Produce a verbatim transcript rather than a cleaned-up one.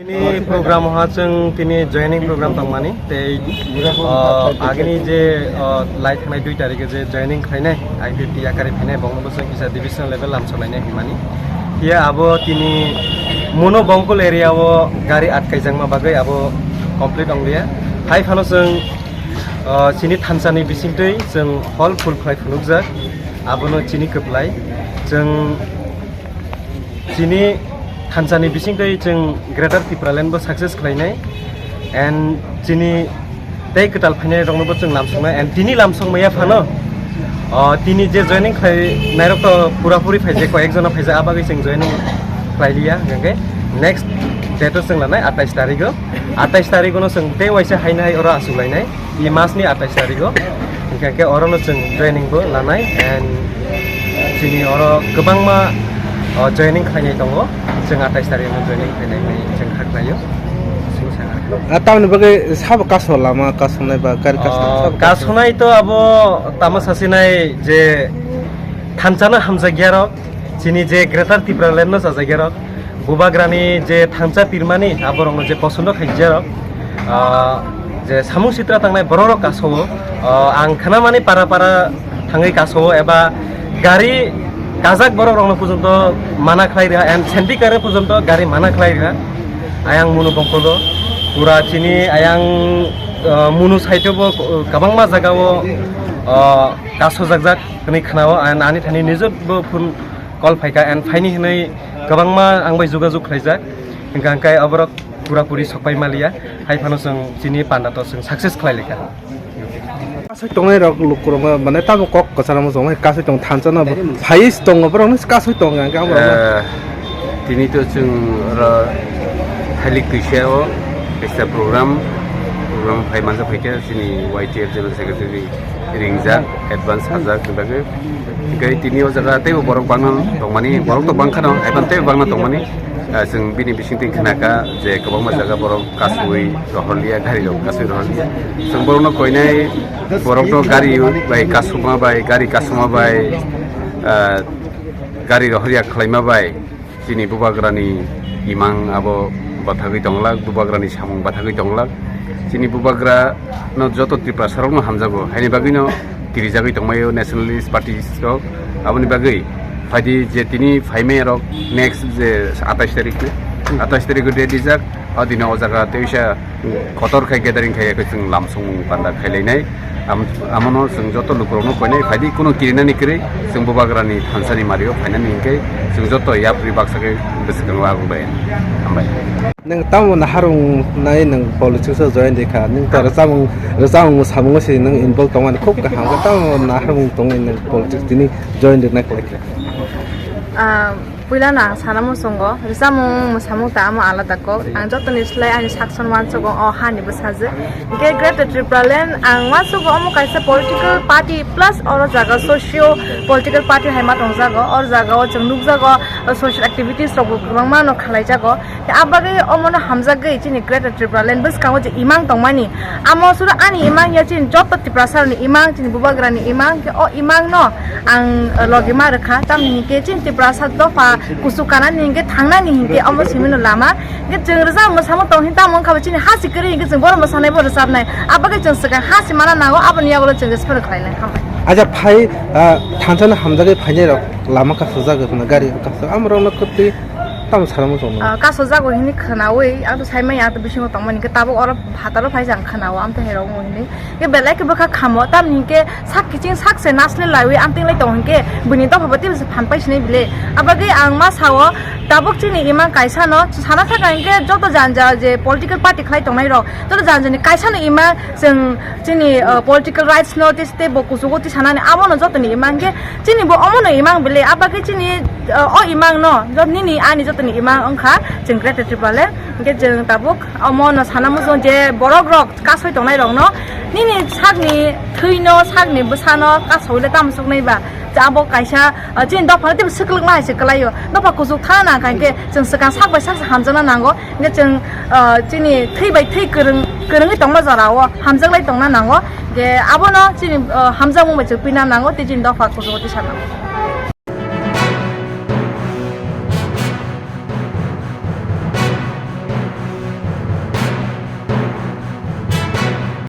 Tini program ha chwng tini joining program tongmani tei, uh, agini je, uh, lai thangnai dui tarikhe je joining khlainai I P F T yakari phainai bongno bo chwng kisa division level lamsok lainai hwnmani. Hiya abo tini Muno Bongkol area o gari atkaijakma bagwi abo complete onglia. Hai phano chwng, uh, chini thansani bisingtwi chwng hall full khlai phunukjak. Abono chini kwplai. Chwng Chini thansani bisingtwi chwng Greater Tipraland bo success khlainai and chini tei kwtal phainai rokno bo chwng lamsoknai and tini lamsokmaya phano, o, tini je joining khlai nairok to pura puri phaijak, koi ekjona phaijak, a bagwi chwng joining khlailiya, hwnkhe next date o chwng lanai atais tarigo, atais tarigo no chwng tei waisa haino hai oro aswk lainai. I masni atais tarigo, hingkha khe orono chwng joining bo lanai and chini oro kwbangma, o, joining khlainai tongo, chwng atais tarigno joining khlainai hinwi chwng kha khlaio, chwng saka. Ah, tamoni bagwi sabo kaso lama kasonai ba gari kaso, o, sabo kaso? Kasonai to abo tamo sasinai je thansano hamjakya rok, chini je Greater Tipraland no chajakya rok, Bubagrani je thansa pirmani, aborokno je posondo khaijak, ah, je samung sitra tangnai borokrok kasao, ah, ang khnamani para para thangwi kasao eba gari kajak borokrokno porjonto mana khlai rwha, and senti kare porjonto gari mana khlai rwha. Ayang Munu Bongkolo, pura chini ayang, ah, Munu side o bo, ah, kwbangma jaga o, ah, kasojakjak hwnwi khnao, and ani thani nijo bo phone call phaikha, and phaini hwnwi kwbangma ang bai jogajog khlaijak, hwnkha hwnkhe aborok pura puri sokpai maliya, hai phano chwng chini panda to chwng success khlai laikha. Kasui tongnai rok lukurok mane tamo kok kwcharo muchung kasui tong thansa no phaiwi tongo borok no kasui tongo hwnkhe amo rok no. Eh, tini to chwng oro thailik twisa o kaisa program, program phai manja phaikha chini Y T F General Secretary ringjak, advance sajak bagwi. Hingke tini o jaga teibo borok bangna tongmani, borok to bangkhano, haiphano teibo bangna tongmani. Ah, chwng bini bisingtwi khna kha je kwbangma jaga borok kasui rohorliya, gari rok kasui rohorliya. Chwng borokno koinai borokno gari bai kasuma bai, gari kasuma bai, ah, gari rohorya khlaima bai. Chini bubagrani imang abo bathagwi tonglak, bubagrani samung bathagwi tonglak. Chini bubagra no joto Tiprasa rokno hamjago, haini bagwino kirijagwi tongmaio nationalist party rok. Aboni bagwi phaidi je tini phaimaya rok next je atais tarik ne, atais tarik o date rijak, o dino o jaga teisa kotor khai gathering khai chwng lamsong panda khailainai. Am-, amono chwng joto lukurokno koinai phaidi, kuno kirinani kwrwi chwng bubagrani thansani mario phainani hinkhe chwng joto yapri baksa khe bwswkango agung bai. Hambai. Nwng tamo naharung nai nwng politics o join de kha, nwng to rwchapmung, rwchapmung mwsamung o se nwng involve tongmani khub kaham khe, tamo naharung tongwi nwng politics tini join de nai khlai kha? Ah, Puila no ang sana muchungo, rwchapmung mwsamung ta amo alada kok. Ang jotoni slai ani sakson uansugo o hani bwsajwk. Hingke Greater Tipraland ang uansugo omo kaisa political party plus oro jaga socio political party hai ma tongjago. Oro jaga o chwng nukjago, o social activities rok bo kwbangma no khalaijago. Te abagwi omo no hamjagwi chini Greater Tipraland bwskango je imang tongmani, amo suru ani imang ya chini joto Tiprasa ni imang, chini bubagra ni imang, ke o imang no ang logi ma rwkha, tamni hingke chini Tiprasa dopha kuchuk kanani hingke thangnani hingke omo simi no lama. Hingke chwng rwchapmung mwsamung tong hin tamo wngkha bo chini hasi kwrwi hingke chwng bono mwsanai bo rwchapnai. Abagwi chwng swkang hasi mana nango, aboni yagulo chwng je sphano khlainai. Hambai. Aja phai, ah, thansa no hamjagwi phainai rok lama kasujagwi hwnwi gari kasujak amorok no kwtwi tamo sana muchung no. Ah, kaso jago hini khwnawi, ang to saimanya, ang to bisingo tongmani hingke tabuk oro phataro phai jang khwnao, ang to herok hini. Ke belai ke bwkha khamo, tamni hingke sak kiching sak se nasle laiwi amting lai tong hingke, bini dopha bo tebse phan pai sinai bile. Abagwi ang ma sao, tabuk chini imang kaisa no, sana thaka hingke joto janja je political party khlai tongnai rok, joto janja ni kaisa no imang chwng chini, ah, political rights no tei, tei bo kuchugo tisanani abo no joto ni imang hingke, chini bo omo no imang bile, abagwi chini, ah, o imang no, jo-, nini ani joto ni imang wngkha chwng Greater Tipraland. Hingke chwng tabuk omo no sana muchung je borok rok kasoi tongnai rok no nini sakni thwi no sakni bwsa no kasoi le tamo suknai ba, abo kaisa, ah, chini dopha no tei swklwk ma hai se kwlai o, dopha kuchuk thana nang kha hingke chwng swkang sak bai sak se hamjakna nango. Hingke chwng, ah, chini thwi bai thwi kwrwng, kwrwngwi tongma jora o hamjaklai tongna nango. Hingke abono chini, ah, hamjakmung bai chwng pina nango tei chini dopha kuchugo tisa nango.